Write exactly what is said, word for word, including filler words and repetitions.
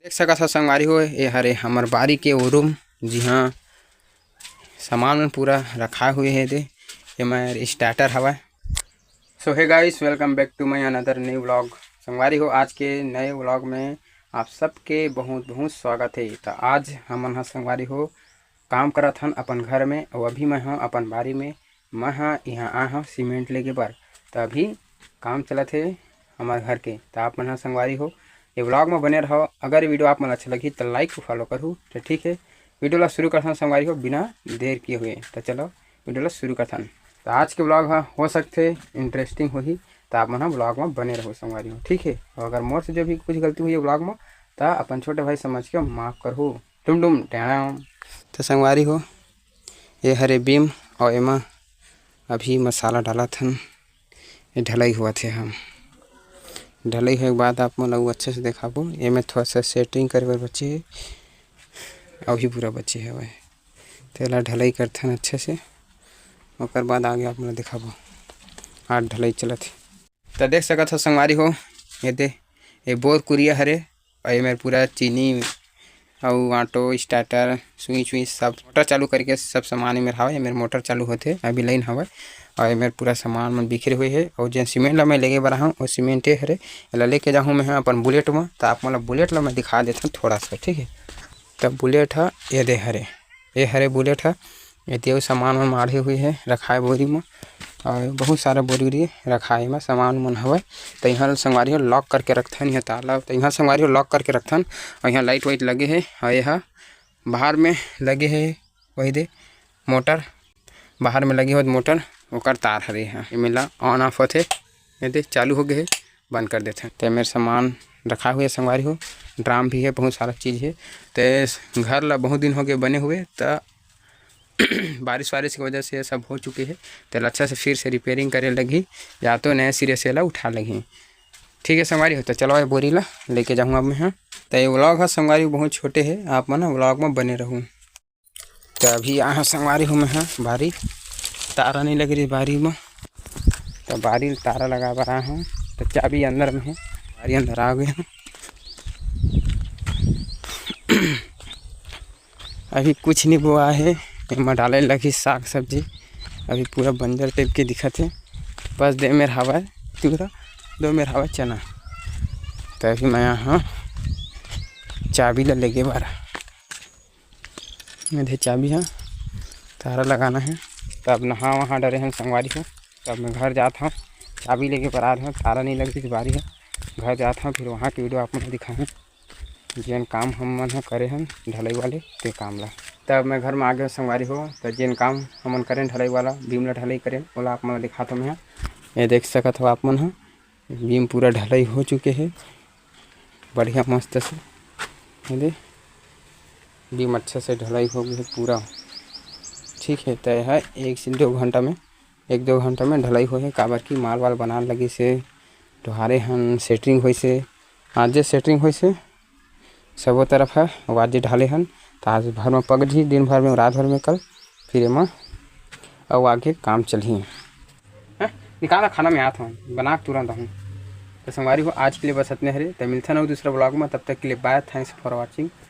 देख सकत हो संगवारी हो, ये हरे हमर बारी के वो रूम, जिहाँ सामान मन पूरा रखा हुए हे। दे, ये मेर स्टार्टर हवय। So hey guys, welcome back to my another new vlog। संगवारी हो, आज के नए vlog में आप सबके बहुत बहुत स्वागत है। तो आज हमन ह संगवारी हो काम करत हन अपन घर में, अउ अभी मैं ह अपन बारी में, मैं ह यहाँ आए हव सीमेंट लेगे बर। तो अभी काम चलत हे हमर घर के। तो आप मन ह संगवारी हो ये vlog में बने रहो। अगर ये video आप मन अच्छा लगही तो like अउ follow करहू। तो ठीक है, video ला शुरू करथन संगवारी हो बिना देर किए हुए। तो चलो video ला शुरू करथन। तो आज के vlog ह हो सकथे interesting होही, तो आप मन ह vlog में बने रहो संगवारी हो, ठीक है। और अगर मोर से जो भी कुछ गलती हुई है vlog में, तो अपन छोटे भाई समझ के माफ करहू। डुम डुम डैम। तो संगवारी हो, ये हरे बीम और एमा अभी मसाला डालत हन। ये ढलाई हुआ थे हम, ढलाई होए के बाद आप मन ला वो अच्छे से दिखाबो। एमे थोड़ा सा सेटिंग करे बर बचे हे, अभी पूरा बचे हवय। तेला ढलाई करथन अच्छे से, ओकर बाद आगे आप मन ला दिखाबो। आज ढलाई चलत हे। त देख सकत हो संगवारी हो, ये दे, ये बोर कुरिया हरे, और ये मेर पूरा चीनी अउ ऑटो स्टार्टर, स्विच विच सब मोटर चालू करके सब सामान एमेर हावय। एमेर मोटर चालू होथे, अभी लाइन हवय। और एमेर पूरा सामान मन बिखरे हुए हे। और जेन सीमेंट ला मैं लेगे बर आहूँ, वो सीमेंट ये हरे, एला लेके जाहूँ मैं ह अपन बुलेट म। त आप मन ला बुलेट ला मैं दिखा देथन थोड़ा सा, ठीक है। त बुलेट ह ये दे हरे, ये हरे बुलेट ह। एती अउ सामान मन माढ़े हुए हे, रखाए बोरी म, और बहुत सारा बोरी वोरी रखाए एमा सामान मन हवय। त इहाँ संगवारी हो लॉक करके रखथन, इहाँ ताला, त इहाँ संगवारी हो लॉक करके रखथन। और इहाँ लाइट वाइट लगे हे, और ये ह बाहर में लगे हे, वही दे मोटर, बाहर में लगे होत मोटर, ओकर तार हरे ह। एमे ला ऑन ऑफ होथे, ये दे चालू हो गए हे, बंद कर देथे। ते मेर सामान रखा हुए संगवारी हो, ड्राम भी है, बहुत सारा चीज़ है। ते घर ला बहुत दिन हो गए बने हुए, त बारिश वारिश की वजह से ये सब हो चुके हैं। तेला अच्छा से फिर से रिपेयरिंग करे लगही, या तो नए सिरे से ला उठा लगही। ठीक है संगवारी हो, तो चलो ये बोरी ला लेके जाऊँगा अब मैं ह। तो ये vlog ह संगवारी हो बहुत छोटे है, आप मन vlog में बने रहू। त अभी आए हव संगवारी हो मैं ह बारी, तारा नइ लगे रहिस बारी म, त बारी ल तारा लगाए बर आए हव। त चाबी अंदर में हे, बारी अंदर आ गे हव। अभी कुछ नइ बोआ हे, एमा डाले लगही साग सब्जी। अभी पूरा बंजर टाइप के दिखत हे, बस दे मेर हवय तिंवरा, दो मेर हवय चना। त अभी मैं आए हव चाबी ल लेगे बर। ये दे चाबी ह, तारा लगाना है। तब नहा वहा डरे हन संगवारी हो, तब मैं घर जात हव, चाबी लेके पर आ रहे हव, तारा नइ लगे रहिस बारी ह। घर जात हव, फिर वहाँ के video आप मन ल दिखाहूँ, जेन काम हम मन ह करे हन ढलाई वाले, ते काम ला। तब मैं घर में आ गए संगवारी हो, त जेन काम हमन करेन ढलाई वाला, बीम ला ढलाई करेन, ओला आप मन ल दिखात हव मैं ह। ये देख सकत हव आप मन ह, बीम पूरा ढलाई हो चुके हे बढ़िया मस्त से। ये दे, बीम अच्छा से ढलाई हो गए हे पूरा। ठीक है, त यह एक से दो घंटा में, एक दो घंटा में ढलाई होहे, काबर कि माल वाल बनान लगिस हे, डोहारे हन, सेटरिंग होइस हे। आज जे सेटरिंग होइस हे सबो तरफ ह, अउ आज जे ढाले हन, त आज भर में पग जही, दिन भर में, रात भर में कल, फिर एमा अउ आगे काम चलही। हैं? निकाला खाना, मैं आत हव, बना के तुरंत आहूँ। त संगवारी हो, आज के लिए बस अतने हरे, त मिलथन अउ दूसरा vlog में, तब तक के लिए bye, thanks for watching।